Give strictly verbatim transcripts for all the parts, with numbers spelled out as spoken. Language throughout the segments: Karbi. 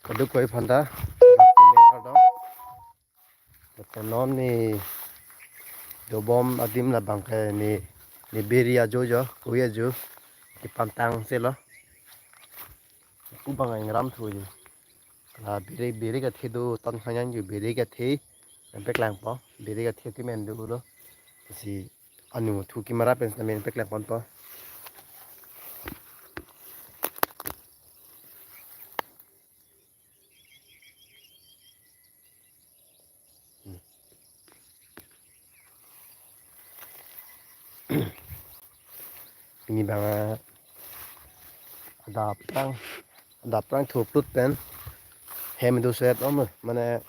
Kadokave aphanta. Lapen non ne dobom adim labang ke ne, ne biri ajo jo, kovi ajo. Kepantang selo. Ku bang ingram thu jo. La biri, biri kethe do ton khanyang jo, biri kethe. Nangpeklangpo, biri kethe kemen dolo. Si anu thu kemara pen sitame nangpeklangponpo. Pini bang, ah, adap prang, adap prang thuplut pen hem do set om, mane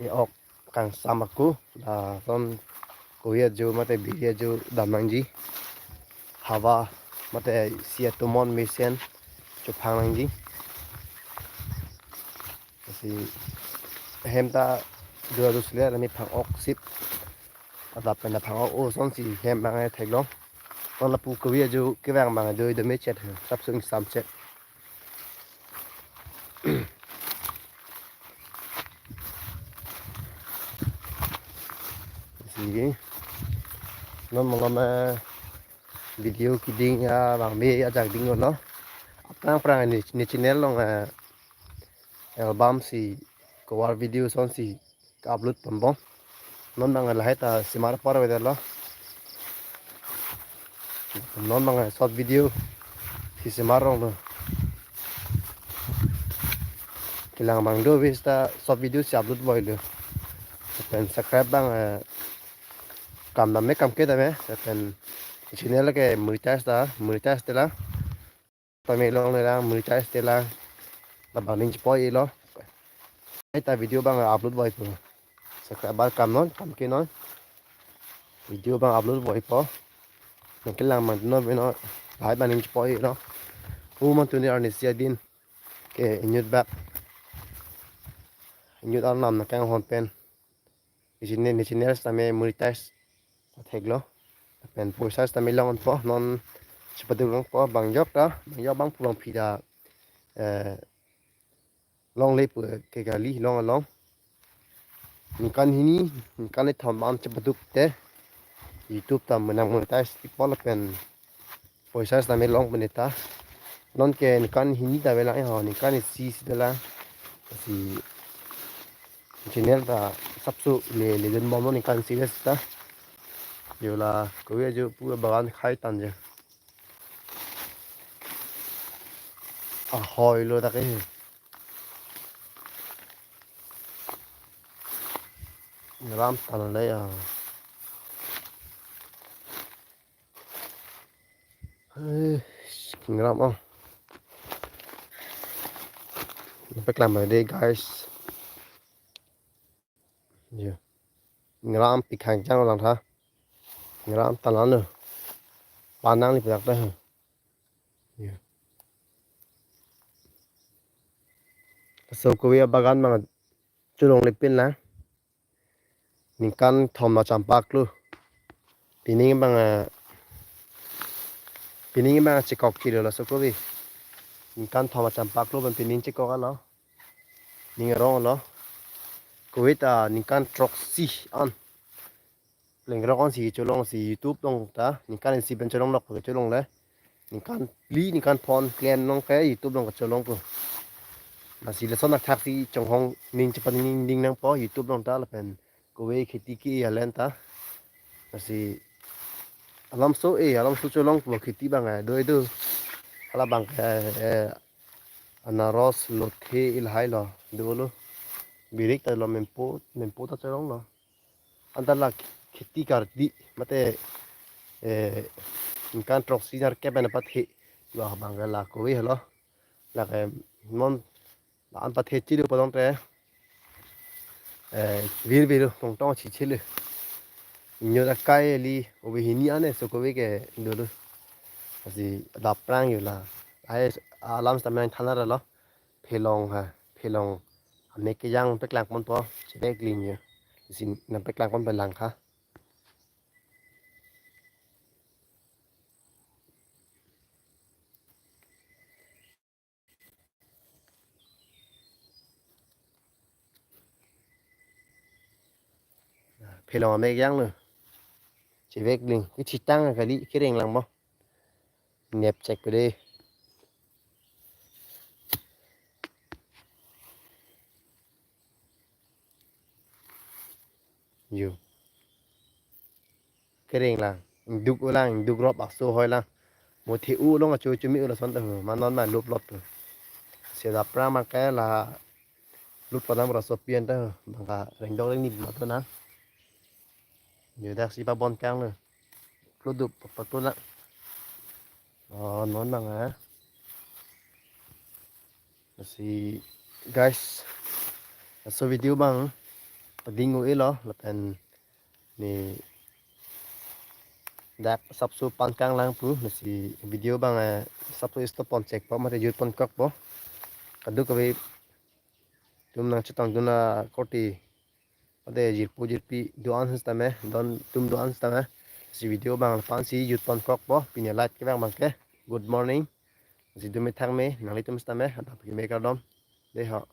e-ok kangsam ako, lason kovi ajo mate biri ajo dam nangji. Hawa mate isi atomon mesen chophang nangji. Si hem ta dua dus le, lami phang-ok sip. Adap pen phang-ok o, lasonsi hem bang theklong. Non lapu kovi ajo kevang bang do do me chet, sapsung sam chet. Sige. Non malom, eh, video keding abang me ajak dinglo. Aphrang aphrang ne, ne channel along, eh, album si cover video lasonsi ka-upload ponbom. Non bang lahai ta semar apor avedetlo. Non bang short video si semar ronglo. Kelang bang do ave seta short video si upload boilo. Lapen subscribe bang, eh, kam dam me kam ke dam me. Lapen channel ke monetize ta, monetize te lang. Tame longle lang, monetize te lang. Labang ning chepoi-elo. Lahai ta video bang upload boipo. Subscriber kam non, kam ke non. Video bang upload boipo. Nangkelang bang non beno. Lahai bang ning chepoi-elo. Pu man tuni arnisi adin ke inut bak, inut arnam nangkanghon pen. Isi ne, ne channel sitame monetize theklo. Lapen poisa sitame longpo, non chepaduk longpo, bang jok ta, bang jok bang pu bang phi ta, eh, longle pu ke kali long along. Ningkan hini, ningkan kethom an chepaduk te YouTube ta menang monetize ipo lapen poisa sitame long pen ta. Non ke ningkan hini ta avelang ho, ningkan isi si avelang. Si channel ta sapso le, le dunbomlo ningkan isi le seta. Jo la kovi ajo pu bagan khai tang jo. Ahoi lo ta ke. Ram tan le ya. Eh, ngram ong. Nangpeklang dei, guys. Ya. Ngram pi khang chang lang tha. Ngram talan lo. Panang ni prak ta. Ya. Laso kovi abagan bang cholongle pin lang. Ningkan thom ma champaklo. Pining bang, eh, pining bang chekok kilo laso kovi. Ningkan thom ma champaklo bang pining chekok alo. Ning arong alo. Kovi ta ningkan throksi an. Lengrok ansi cholong si YouTube along ta. Ningkan isi pen cholonglok cholongle. Ningkan phli, ningkan phongo klem along ke YouTube along kacholongpo. Lasi lason athak si chonghong ning chepaning ning nangpo YouTube along ta lapen kovi kheti ke-e alen ta. Lasi alamso e, alamso cholongpo kheti bang e, do do. Hala bang ke, eh, anaros, lothe, ilhai lo, dolo. Birik ta lo, mempo, mempo ta cholonglo. Anta la kheti kardi mate, eh, ningkan throksi jar ke pen apathe. Wah, bang la kovi helo. La ke non la an pathe chilu padong te. Eh, vir vir tong tong chi chilu. Inut akai eli obi hini ane so kovi ke dolo. Lasi adap prang jo la. Ai alam sitame nangthan ra lo. Phelong ha, phelong. Amek kejang peklang ponpo, chebek ling jo. Lasi nangpeklang pon pelang ha. Kelong amek yang lo. Chevek ling. Kechitang kali kereng lang mo. Nep chek pede. Yo. Kereng lang. Duk ulang, duk rop aso hoi lang. Mo the u long achu chu mi u lason ta. Manon ma lup lot tu. Sida prang ma ke la lup panam raso pian ta. Bangka rengdok rengni ma tu na. Yo dak si pabon kang lo. Kludup pakluna. Oh, non bang ah. Si guys. So video bang. Pading u ilo lapen ne dak sapso pankang lang pu. Si video bang eh, sapso stop pon chek po mate jut pon kok po. Kadokave tum nangchetongdun akorte. Ade jirpo jirpi do-an sitame, don tum do-an sitame. Si video bang lapu-an si jut pon kok po, pine light kevang bang ke. Good morning. Si dumi thang me, nanglitum sitame, adap keme kardom. Dei ho.